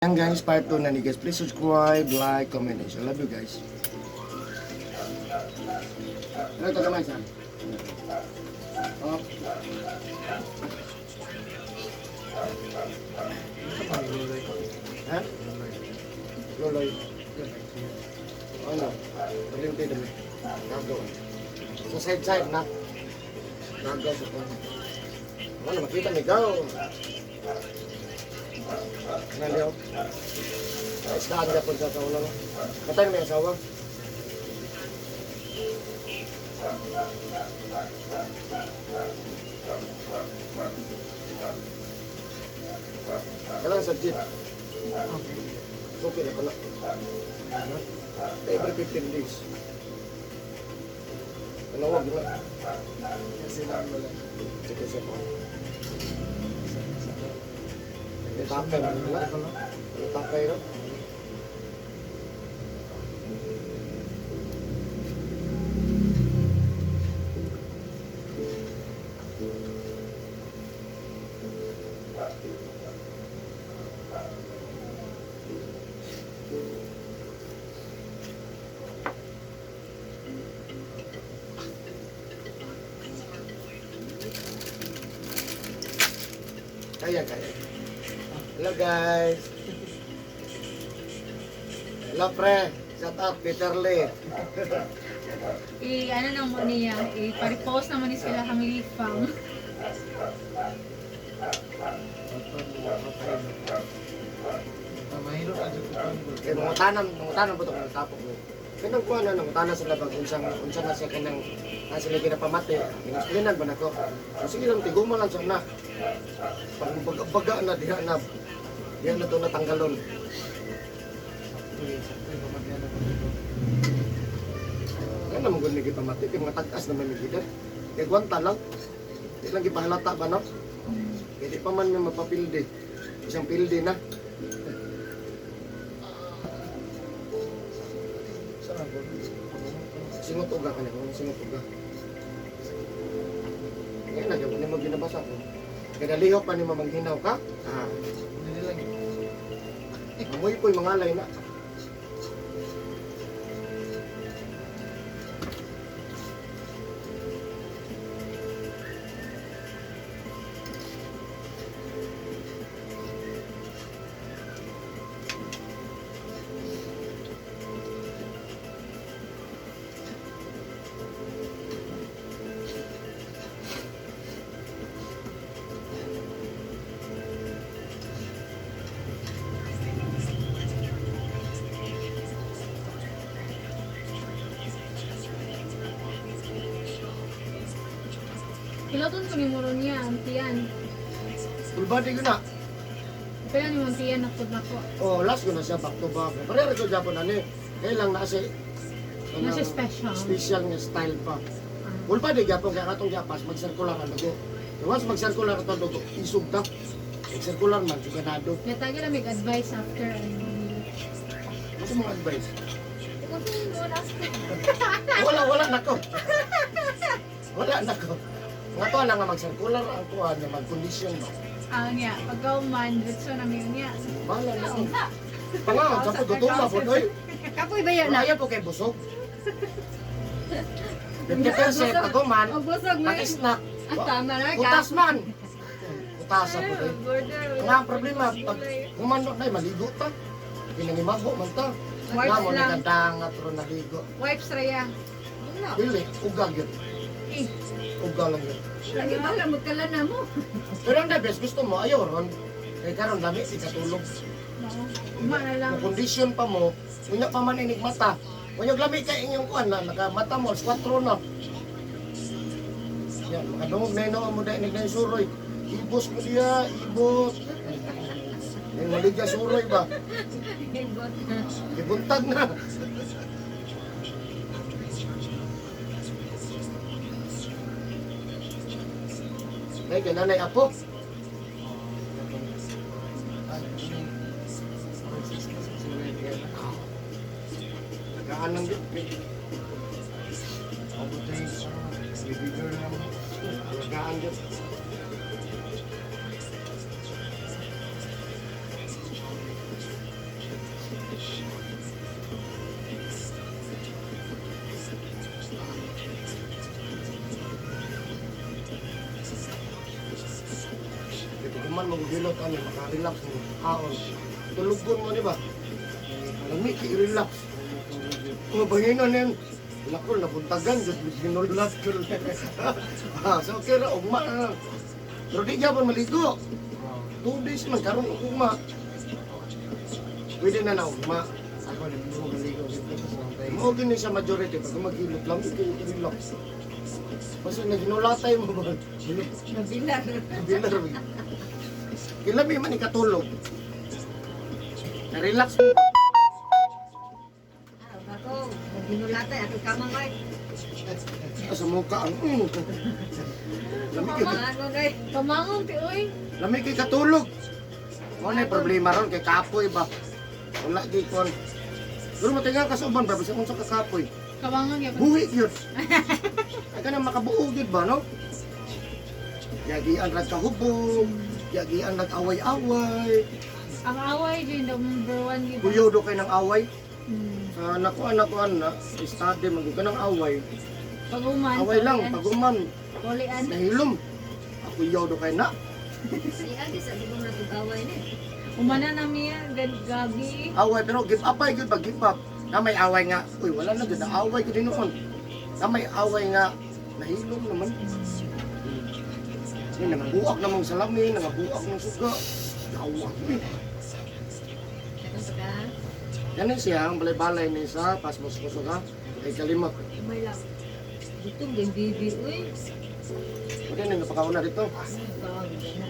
Yan guys, part 2 na ni guys. Please subscribe, like, comment, and share. Love you guys. Ano ito gamay saan? Oh. Ha? Loloy. Ano? Palimpi dami. Gagawa. Sa side side na. Gagaw sa kwan. Ano, makita ni Gaw. Ano, isdaan ka po sa ulo. No? Patay na may asawa. Kailangan sa jeep. Okay na pala. Every 15 days. Tanawag na. Sige, sige po. Takay na nila. Takay no? Kaya, kaya. Hello guys. Hello pre. Shout out Peter Lee. I ano na mo niya, i-repost naman ni sila kang lifang. Kay mga tanan, mga tanan po ito tapok mo. Kanang kuha na, mga sila bag unsang unsa na siya kanang na sila ginapamati. Ginexplainan ba nako? So, sige lang tiguma lang sa na. Pag baga na diha na diha na to natanggalon. Kaya naman gud ni gipamati kay mga tag-as naman ni gidan. Kay gwanta lang. Di lang gipahalata ba no? Kay di pa man nga mapapildi. Isang pildi na. Singot uga ka na, singot uga. Ngayon na, gawin mo ginabasa ko. Kaya nalihok pa ni mo maghinaw ka? Ah. Amoy po'y mga alay na. Piloton ko ni Moro niya, ang tiyan. Full body ko na. Pero ni mong tiyan na na ko. Oh, last ko na siya back to back. Pareho ko Japon ani. Kaya lang na si Na siya special. Special nga style pa. Ah. Full body gyapon kaya katong japas mag-circular ang dugo. Kaya once mag-circular atong dugo, isog ta. Mag-circular man, ganado. Kaya tayo lang mag-advise after. Ano. Ano mga advice? Kung sino mo after. Wala, wala na ko. Wala na ko. Nga to lang nga mag-circular ang kuha niya, mag-condition ba. Ah, niya. Pagka man, diretso na miyo niya. Bahala na ko. Pangaon, sa pagkutuma po, doy. Kapoy ba yan na? Ayaw po kay busog. 50% ako man, Ang busog mo. pag-snack. Ang tama na ka. Kutas man. Kutas ako doy. Border. Nga ang problema, pag humano na, maligo ta. Pinangimago man ta. Wipes Nga mo lang. nagandang at ron naligo. Wipes raya. Dili, uga yun. Eh, Uga lang yun. lagi ba lang magkala na mo? Pero ang the best, gusto mo, ayaw ron. Kaya karon lami, ikatulog. Uma na lang. Kung kondisyon pa mo, unya pa man inig mata. Unya lami kay inyong kuan na nakamata mo, alas 4 na. Yan, makadungog na ino mo dahil na suroy. Ibos mo diya, ibos. May maligya suroy ba? Ibuntag na. Ay, kay nanay apo. Nagaan lang yun. Alagaan yun. Maghilot ani, maka-relax mo. Kaon. Tulugon mo, di ba? Lami kay relax. Oh, banginon yan. Lakol, nabuntagan, just ginulat ko. Ah, so okay ra, ugma na lang. Pero di gyapon maligo. 2 days man, karon ugma. Pwede na na ugma. Ako, hindi mo maligo. Mao gini sa majority pag maghilot lang kay relax. Basta naghinulatay mo ba? Nabilar. Bilar. Kilami man ikatulog. Na-relax mo. Ah, ako, naginulatay, ako kamang ay. Ah, sa mukha ang. Lami kay Ano gay? Kamangon ti oy. lami kay katulog. Mo na problema ron kay kapoy ba. Wala gi kon. Pero matinga ka sa uban ba bisag unsa ka kapoy. Kamangon gyapon. Buhi gyud. Ay kanang makabuo gyud ba, no? Yagian rag kahubog, yagian rag away-away. Ang away jud number one gyud. Kuyaw do kay ng away. Sa nakuan nakuan na study man gyud ka ng away. Paguman. Away lang paguman Kulian. nahilom. Ako yaw do kay na. Si Agi sa di ko natug-away ni. Umana na miya gabi. Away pero give up ay gyud ba, give up. Na may away nga, uy wala na gyud na away gyud noon. Na may away nga nahilom naman. Yun, nangabuak namang salamin, nangabuak ng suga. Awak eh. Katong pagka, Yan siya, ang balay-balay ni sa pasmos-kusog ha. Kay kalimot. May lang. gutom din bibi uy. Pwede na napakauna dito. Ay, na.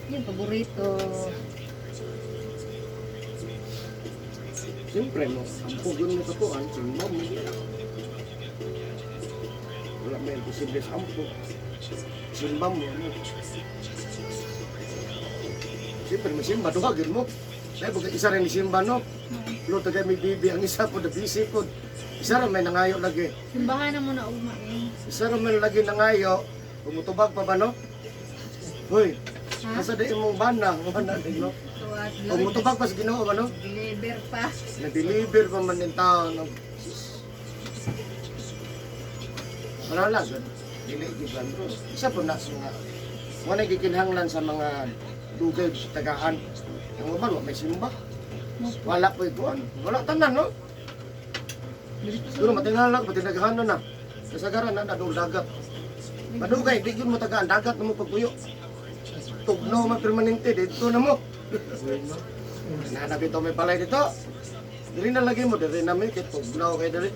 Yan paborito. Siyempre mo, ampo yun mo katuan, simba mo. Wala may imposible sa ampo. Simba mo, ano. Siyempre, may simba, duha gyud mo. Dahil pag isa rin ni simba, no? Luto kay may bibi, ang isa po, the busy po. Isa rin may nangayo lagi. Simbahan na mo na ugma eh. Isa rin may lagi nangayo. Umutubag pa ba, no? Hoy, Ha? nasa di imong bana, bana din, no? Tuwat Umutubag pa sa Ginoo ba, no? Deliver pa. Na-deliver pa man ng tao. No? Wala lang. Dili gyud lang bro. Isa po na sa mga wala gikinahanglan sa mga dugay tagaan. Ang uban wa may simba. Wala po ikuan. Wala tanan, no? Pero matingala, matinagahan na. Kasagaran na nadul dagat. Madugay, di yun mo tagaan. Dagat na mo pagpuyo. Tugnaw man permanente, dito na mo. Nanap ito may balay dito. Dili na lagi mo, dili na may kay tugnaw kay dili.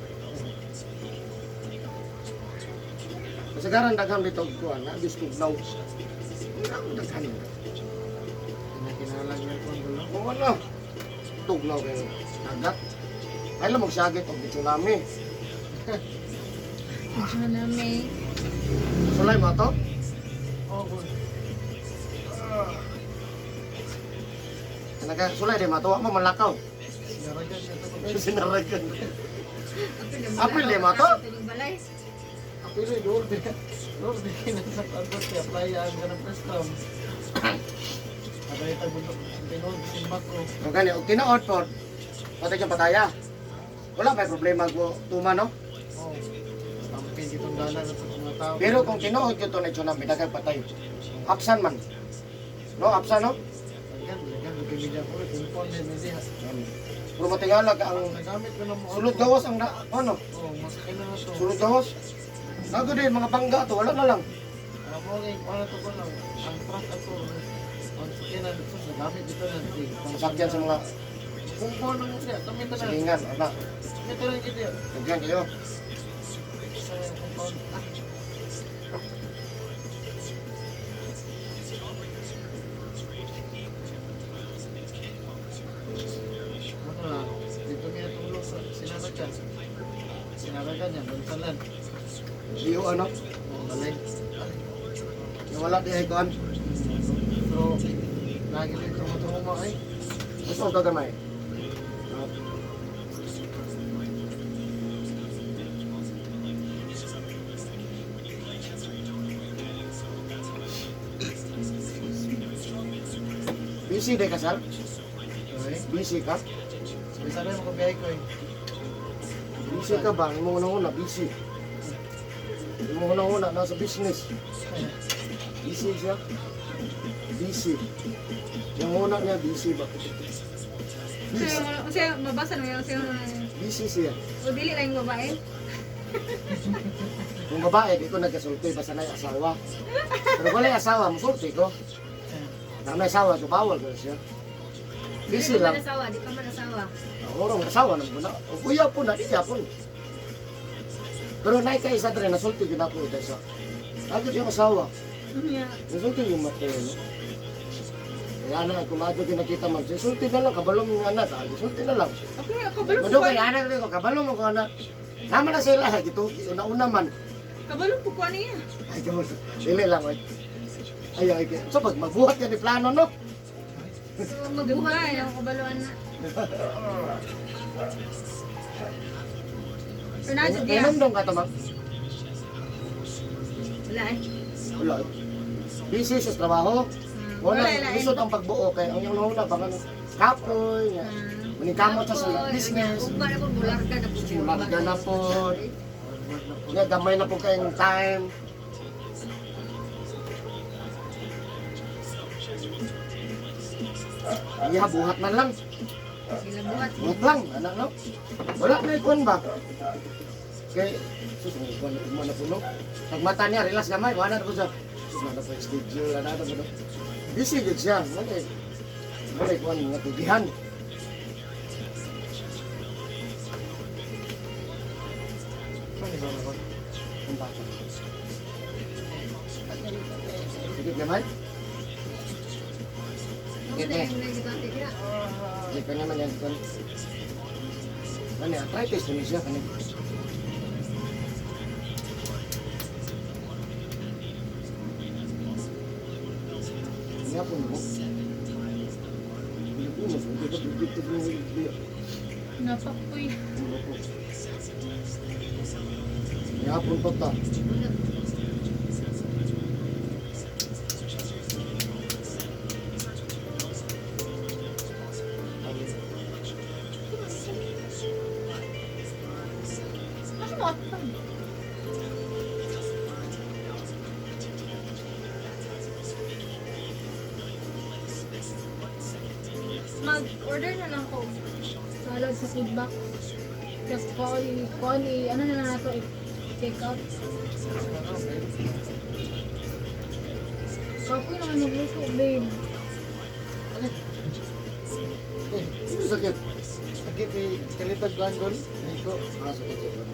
Kasagaran daghang dito kuan, na bis tugnaw. Ang daghan. Kinakinalang yan po ang gulo. O wala. Tugnaw kay dagat. Ay lang magsagit og tsunami. Medyo na may. Sulay mo ato? Oo, boy. Naga sulay di matuwa mo malakaw. Sinaragan siya ito. Sinaragan. April, di mo to? Balay. Pero doon, doon, sa pagod, kaya playa ang ganang prestram. Abay, tagbuntok, tinuod, simbak ko. Kung gani og tinuod pod, patay kang pataya. Wala may problema ko tuma, no? Oo. Stampede itong dalan at sa mga tao. Pero kung tinuod gyud to na tsunami, daghang patay. Absan man. No, absan, no? Lagyan, lagyan, lagyan ko, telepon, hindi. Pero matingala ka ang Nagamit ko na mo. sulod gawas ang na, ano? Oo, masakay na na to. Sulod gawas. Nago din mga bangga to, wala na lang. Alam mo, ngayon, paano to ko lang, ang truck ato, ang sakyanan dito, nagamit dito na. Sasakyan sa mga Kung ko na mo siya, kami tanan. silingan, ana. Kami tanan kita. Daghan kayo. Sa compound. Ano na, dito niya tulong sa sinaragan. Sinaragan niya, bansalan. Diyo ano? Oo, balay. Yung wala di ay kuan. Pero, lagi din tumutungo ay. Gusto ko gamay. Busy day ka, sir? Okay. Busy ka? Bisa na yung makabiyahe ko eh. Busy ka ba? Yung mga una-una, busy. Yung mga una-una, nasa business. Busy siya. Busy. Yung una niya, busy ba? Kasi, kasi mabasa naman yun. Kasi, Busy siya. o dili lang yung babae. Kung babae, di ko nagkasulti, basta na asawa. Pero wala yung asawa, musulti ko. Na may asawa, so bawal ko siya. Busy Di pa lang. man asawa, di pa man asawa. Orong asawa nang muna. O kuya po na, di siya po. Pero naay ka isa dre, nasulti yun ako ito sa. Agad yung asawa. Yeah. Nasulti yung mate, no? Kaya na, kung maadyo kinakita man, sulti na lang, kabalong yung anak, ah, sulti na lang. Okay, kabalo Mado ko kay anak ko, kabalo mo ko anak. Naman na sila, gitu, una-una man. Kabalo ko kuha niya. Ay, kabalo. Dili lang, ay. Ay, ay, ay. So, pag magbuhat ka ni plano, no? So, magbuhat Duhay, na. ang kabaluan na. Pero nasa diya. Inom ka, tama? Wala eh. Wala. Busy sa trabaho. Wala, Wala, wala. lisod ang pagbuo kay ang iyong nauna baka kapoy, nga. Maningkamot sa Kapoy, business. Ugma na po, bularga na po. Bularga na po. Nga gamay na po kayong time. Iya, buhat man lang. Sila buhat. Buhat lang, anak no? Wala na ikuan ba? Kay, sus, mo kuan mo na puno. Pag mata niya, relax gamay, wala na po siya. Sus, na po schedule, ana na po. Busy gud siya. Wala eh. Wala kuan nga tugihan. Saan isa na ko? Ang bata. Sige gamay. Ano na yung nagigati niya? Hindi ka naman yan kuan. Ano, arthritis na siya kani. Nga po mo. Pilipinas, hindi ko bibigyan ng Napakoy. Ngapon pa ta. Wala. Masa mo atang? Mag-order na lang ko. Salad sa food box. Tapos ko, i, ano na lang nato, i-take out. Kapoy naman magluto, babe. Eh, sino sakit? Sakit eh, kalitag gangol. Nico. Ah, sakit sakit.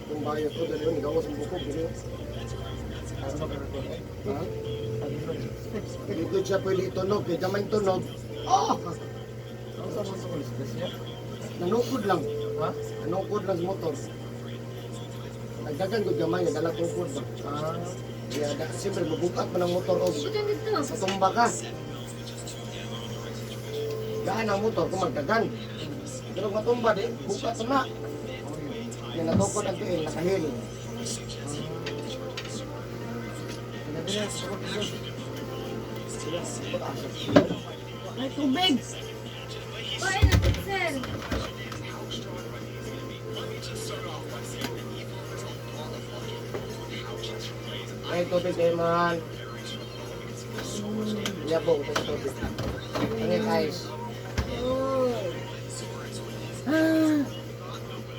Kung bayot ko, dali yun, ikaw sa bukog, dali yun. Ano ba karon ko? Ha? Dito siya pwede itunog, kaya gamay tunog. Oh! Ano sa mga sa disgrasya? Nanukod lang. Ha? Nanukod lang sa motor. Nagdagan ko gamay, dala tukod ba? Ah, Kaya da, siyempre, mabukat pa ng motor o Butang dito. sa tumba ka. Gaan ang motor kung magdagan. Pero kung matumba di, bukat na. Kaya natukod ang tiil, nakahil. Sinabi niya, sa ko Ay, tubig! Ay, napitzel. Ay, tubig kayo, mahal. Yabo, ito sa tubig. Ano yung ice? Oh. Ah!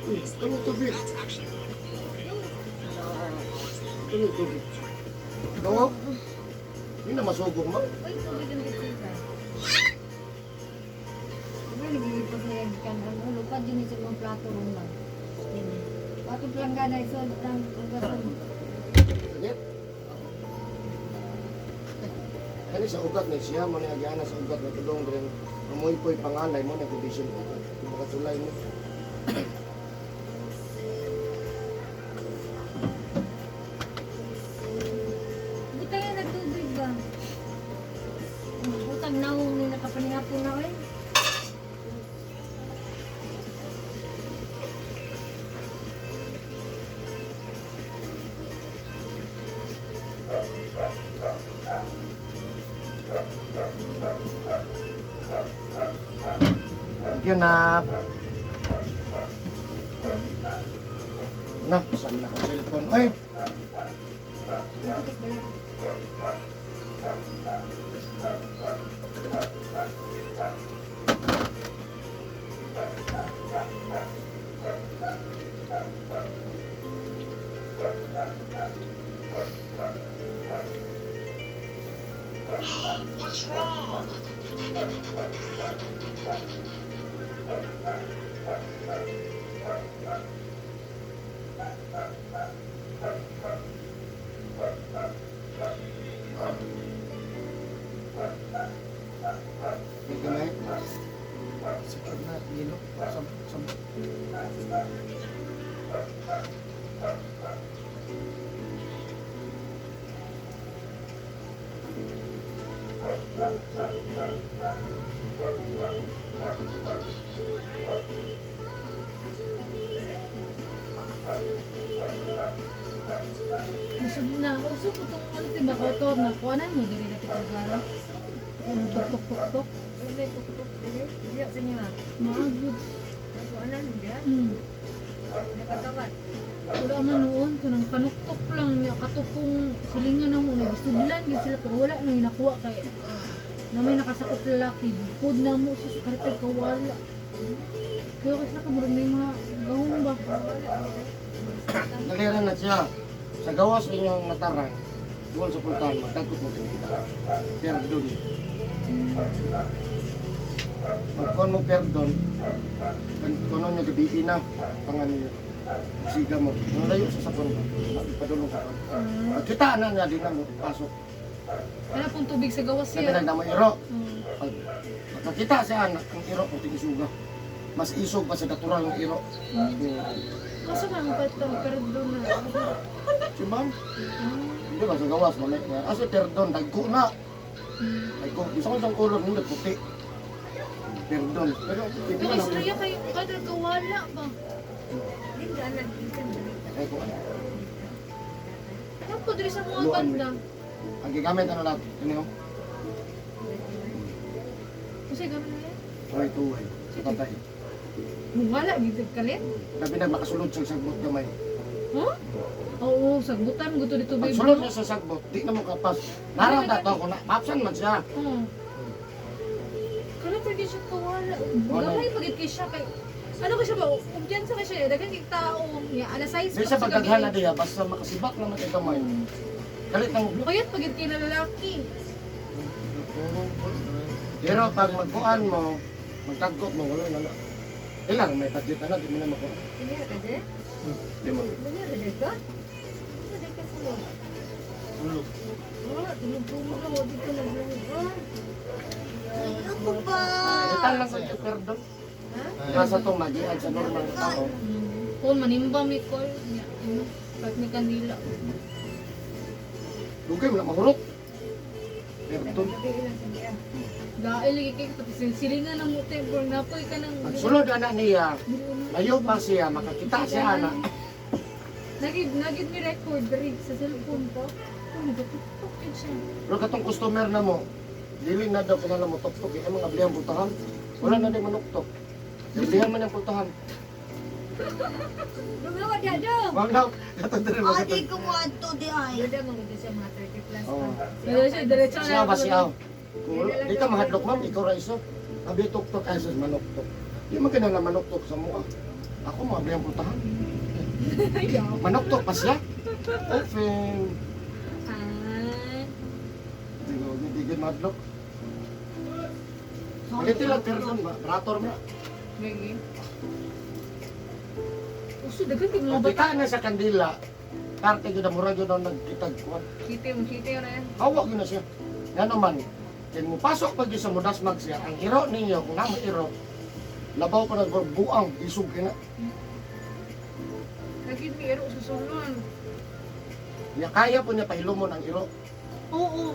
Uy, ano tubig? Ano tubig? Gawa? Hindi na masugong mo. Uy, tubig ang bitsin ka. Diba, naglilipas na yan kan ano, lupad yun sa mga plato ron lang. Plato planggana, iso, ang ugasan. Sakit? Kani sa ugat na siya, mo na agiana sa ugat na tulong rin. Amoy po'y pangalay mo na kondisyon ugat. Kung makatulay mo. Butang yan nagtubig ba? Butang naong ni nakapaningapon na eh. you, Nap. Na, saan na akong cellphone? Ay! May gamay. Sakit na gilo. Sam sam. Usog na. Usog ko itong ano, diba ko ito, nakuha mo, dili na kita gara. Ano, tok, tok, tok, tok. May tuktok dili. Diya sa inyo ah. Maagod. Nakuha na diya. Nakatawad. Wala man noon, kanang kanuktok lang niya, katupong silingan na mo, nagisudlan gid sila, pero wala nang nakuha kay na may nakasakop lalaki, bukod na mo, sus, karitag kawala. Kaya kasi nakamurag na yung mga gahong ba? Nalira na siya. Sa gawas inyong natarang, doon sa puntahan, magtagkot mo kita. Perdon. Magkuhan mo perdon, kuno niya gabi na, pangan niyo. Siga mo. Ang layo sa sakon ba? Ipadulong sa kon. Pagkita na niya, di na mo pasok. Wala pong tubig sa gawas Sabi siya. na mo iro. Hmm. Pag pagkakita siya anak, ang iro kung tigisuga. Mas isog pa sa natural ng iro. Kaso man, patong perdon na. Si ma'am, hindi ba sa gawas, mamay. Asa perdon, dagko na. Dagko. Gusto ko isang color, hindi puti. Perdon. Pero, hindi Pero na. istorya kayo, kada kawala ba? Di ka na dito. Ay, ko ano. Ako diri sa mga Luan, banda. Ang gigamit ano lahat? Ano yun? Kasi gamit na yan. Tuway, tuway. Sa patay. Wala, gito kalit. Labi na makasulod sa sagbot gamay. Huh? Oo, sagbutan gusto dito Pag babe. sulod niya sa sagbot, di na mo kapas. Narang dato ako na, mapsan man siya. Oo. Kala pwede siya kawala. Wala. Gamay pagit kay siya kay ano ko siya ba? Kumpiyansa kay siya, daghan kay tao. Ya, alas 6 Di sa pagdaghan na diya, basta makasibak naman kay gamay. Kalit ang Kayat pagit kay na lalaki. Pero pag magkuan mo, magtagkot mo, wala na na. Ilang may budget na na, di mo na makuha. Kanya ka dyan? Di mo. Kanya ka dyan ka? Kanya ka sulog. Tulog. Wala, tulog-tulog na. Wala dito naglungod. Ako ba? Itan lang sa iyo, perdon. Nasa tong magian sa normal na tao. Kung manimba mi call niya, ano, kahit may kandila. Dugay mo na mahurot. Perdon. Gabi lang sa niya. Dahil lagi kay pati silingan ang muti, bro, napoy ka ng Pag sulod ana niya, layo pa siya, makakita siya ana. Nagid nagid mi record diri sa cellphone ko. Oh, nagatuktok yun siya. Pero katong customer na mo, dili na daw kinahanglan mo tok-tok, eh, mga ablihan pultahan. Wala na din manuktok. Ablihan man ang pultahan. Lumawa dyan dyan! Wag daw, katong diri mo Adi ko mo ato di ay. Yun ang mga siya mga 30 plus Oo. pa. Diretso, diretso na. Siya ba siya? Kung di ka mahadlok ma'am, ikaw ra iso. Abi tuktok ay sus manuktok. Di man kinahanglan manuktok sa mua. Ako mo ablihan pultahan. Manuktok pa siya. Open. Ah. Di ko di di mahadlok. Ulitin lang perdon ba? Rator mo. Lagi. Uso, daghan kay mga bata. Pagkita na sa kandila, parte gyud ang murag gyud ang nagkitag kuan. Kiti mo, kiti na yan. Hawa gyud na siya. Nga naman, kay mo pasok pag gyud sa mudasmag siya, ang iro ninyo, kung namo iro, labaw pa na buang, isog kina. Nagid mi iro sa sulon. Niya kaya po niya pahilumon ang iro. Oo,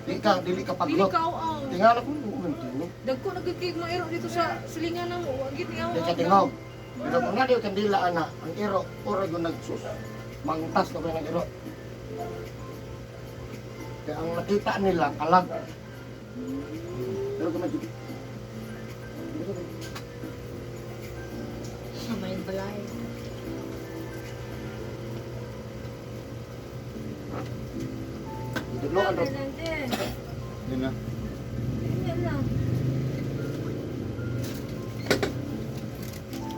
Di ka, dili ka dili paglot. ka aw. Tingala ko, mo tingog. Dagko nagid kay mga iro dito sa silingan ng wagit ni aw. Di ka tingog. Pero kung na kandila ana, ang iro, ora gyud nagsus. Mangtas na ba ng iro. Kaya ang nakita nila, kalag. Pero gamay gyud. Balay. Dudloan ra. Yun na.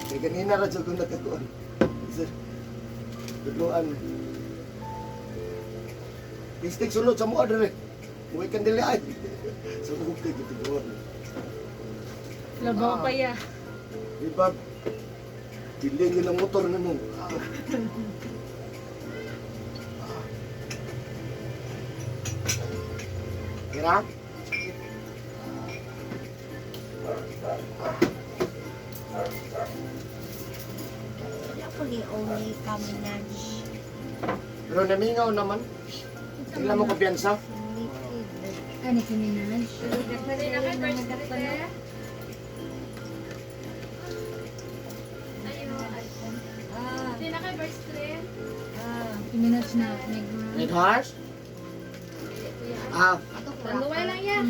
Kay ganina ra jud ko nakakuan. Sir. Dudloan. Pistik sulod sa mua dire. Uwi kan dili ay. Sulod kay gitudloan. Labaw pa ya. Diba? Dili yun ang motor na nung. Ah. Kira? Wala ko ni Oni Kaminaj. Pero namingaw naman. Sila mo kumpiyansa. Ano si Minaj? Si Minaj na negro. Red horse? Ah, Tanduay lang yan.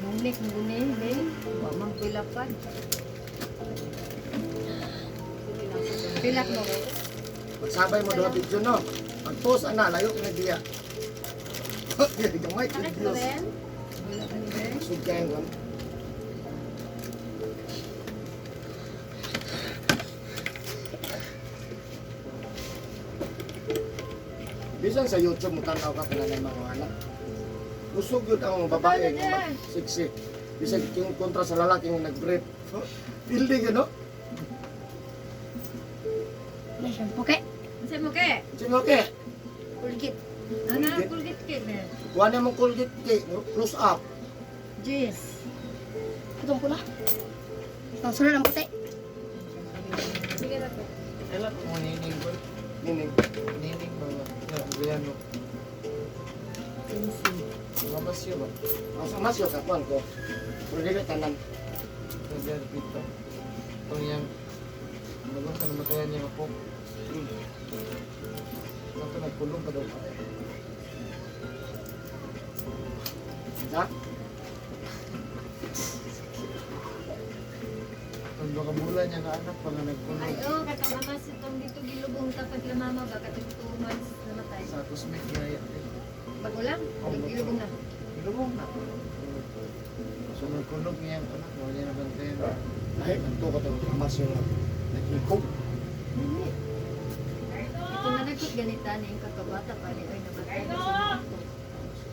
Munglik ng guni, be. Wa man pilapan. Pilak mo. magsabay mo doon video no. Pag-post ana, layo ka na diya. Gamay ka Diyos. Wala ka ni be. Sud kayo kan. Bisan sa YouTube mo tanaw ka kana ng mga anak. Usog yun ang babae nga mag-sexy. Bisan yung kontra sa lalaki nga nag-rape. Building yun, no? Okay. Sa mo ke? Sige, okay. Kulgit. Ana, kulgit ke be. Kuha na mong Colgate, ke. Close up. Jis. Itong pula. Ang sunod ang puti. Sige na to. Kailan mo nining ko? Nining. Nining ba? Na, Gobyerno. Labas yun ba? Ang sa masyo sa kuan ko. Pero dili tanan. Nagyan dito. Itong yang bagong sa namatayan niya po. Ito nagkulong pa daw pa. Ha? Itong baka bulan niya nga anak pa nga nagkulong. Ay, oh, katong ama si tong dito gilubong tapag la mama ba katong 2 months namatay. Sa cosmic gaya. Bago lang, gilubong na. Gilubong na. So nagkulong niya ang anak, wala niya nabantayan. Ay, ito ko itong amasyo na nag-ikog. Dili. Ito na nagkot ganita ni yung kakabata pa ni ay namatay na sa mga.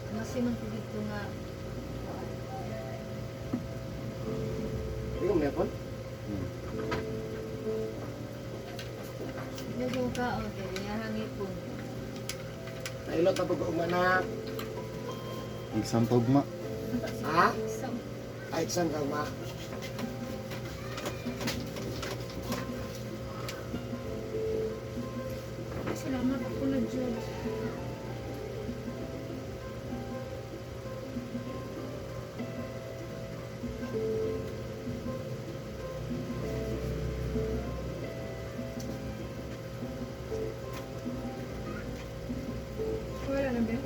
Mas man ko dito nga Hindi ko meron. Nagong ka okay, hangipon. Nailot na pag umanak. Exam pugma. Ha? Ay, exam ka ma. Salamat ako na Diyos. Wala na ba?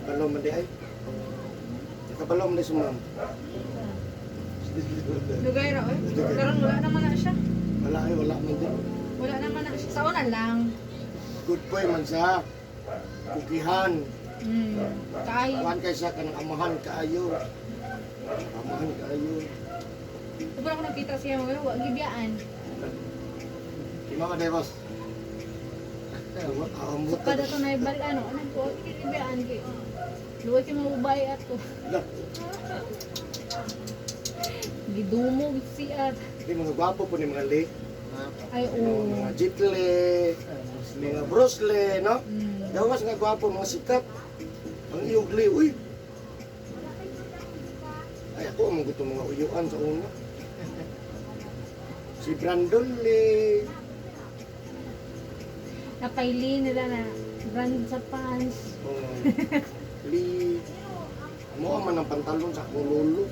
Kabalo man di ay. Kabalo man di sumam. Lugay ra oy. Karon wala naman na siya. Wala ay, wala man di. Wala naman na siya. Sa una lang. Good boy man siya. Kukihan. Kay. Kuhan kay siya kanang amahan kaayo. Amahan kaayo. Tapos Sobra ko nakita siya mga wa gibiyaan. Di mo ka de, boss. Ang So buto. kada to na balik ano, ano ko gibiyaan kay. Luway kay mga babae ato. Lah, Gidumog siya. di mga gwapo po ni mga Lee. Ay oo. Mga Jitle, mga Bruce Lee, no? Gawas nga gwapo, mga sikat. Ang iyog Lee, uy. Ay, ako ang gusto mga uyuan sa una. Si Brandon Lee. Napaili nila na brand sa pants. Oh, Lee. Mo man ang pantalon sa akong lolo.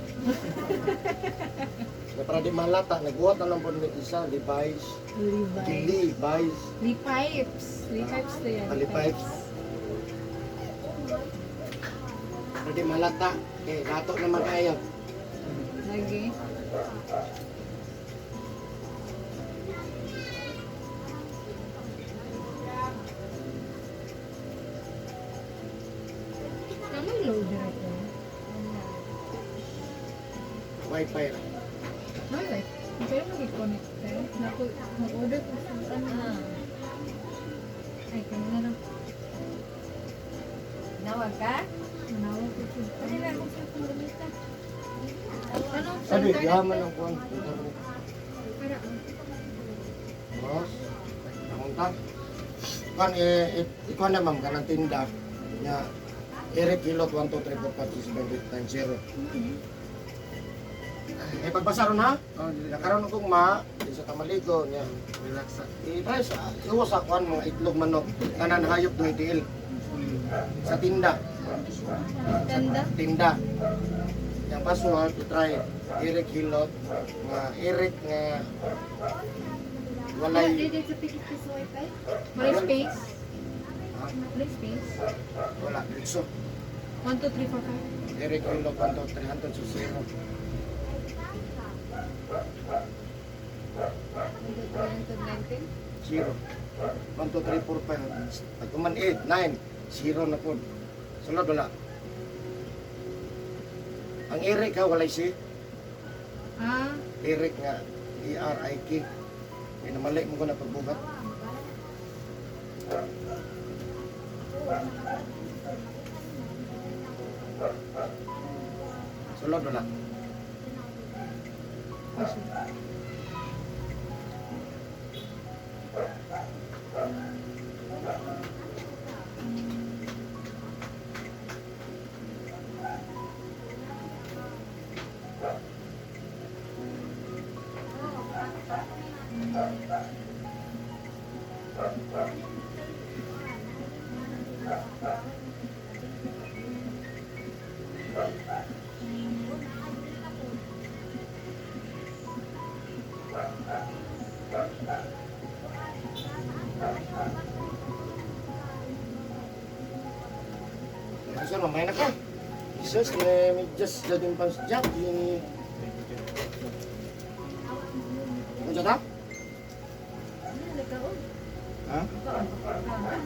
Na para di malata, nagbuhat na lang po ni isa, Levi's. Levi's. Levi's. Lee pipes. Lee pipes to yan. Ah, Lee pipes. Para di malata. Eh, dato naman kayo. Lagi. Tama yung loader ito. Wi-Fi ra. Ay, kaya mag-connect eh. Naku, mag-order ko sa ano. Ay, kaya na lang. Nawag ka? Manawag ko sa Ano na akong cellphone gamita? Ano? Sa Sabi, internet yaman eh. ang kuwan. Para, Boss, namunta. Kuan, eh, ikuan na ma'am, kanang tinda. Nga, Eric Hilot, 1, 2, 3, 4, 5, 6, 7, 8, 9, 0. Eh, pagbasa ron ha? Oh, dili. Nakaroon akong ma, di sa tamaligo niya. Relax ah. I-try sa, iwas sa kuan, mga itlog manok. Tanan hayop doon tiil. Sa tinda. Tanda. Tinda. Yang password, i-try. Eric Hilot. Nga, Eric nga, walay, Dili sa Pilipinas wifi? May space. Ha? May space. Wala, diretso. 1, 2, 3, 4, 5. Eric Hilot, 1, 2, 3, hantod sa 0. 319? 0. 1, 2, 3, 4, 5. Pag kuman 8, 9, 0 na po. Sunod wala. Ang Eric ha, walay si. Ah, Eric nga, E-R-I-K. Pinamali mo ko na pagbuhat. Sunod wala. kasi. Sir, mamaya na ka. Jesus, may just jadin pang Jack. Ano dyan ha? Ano, nagkaon? Ha? Nagkaon. Nagkaon.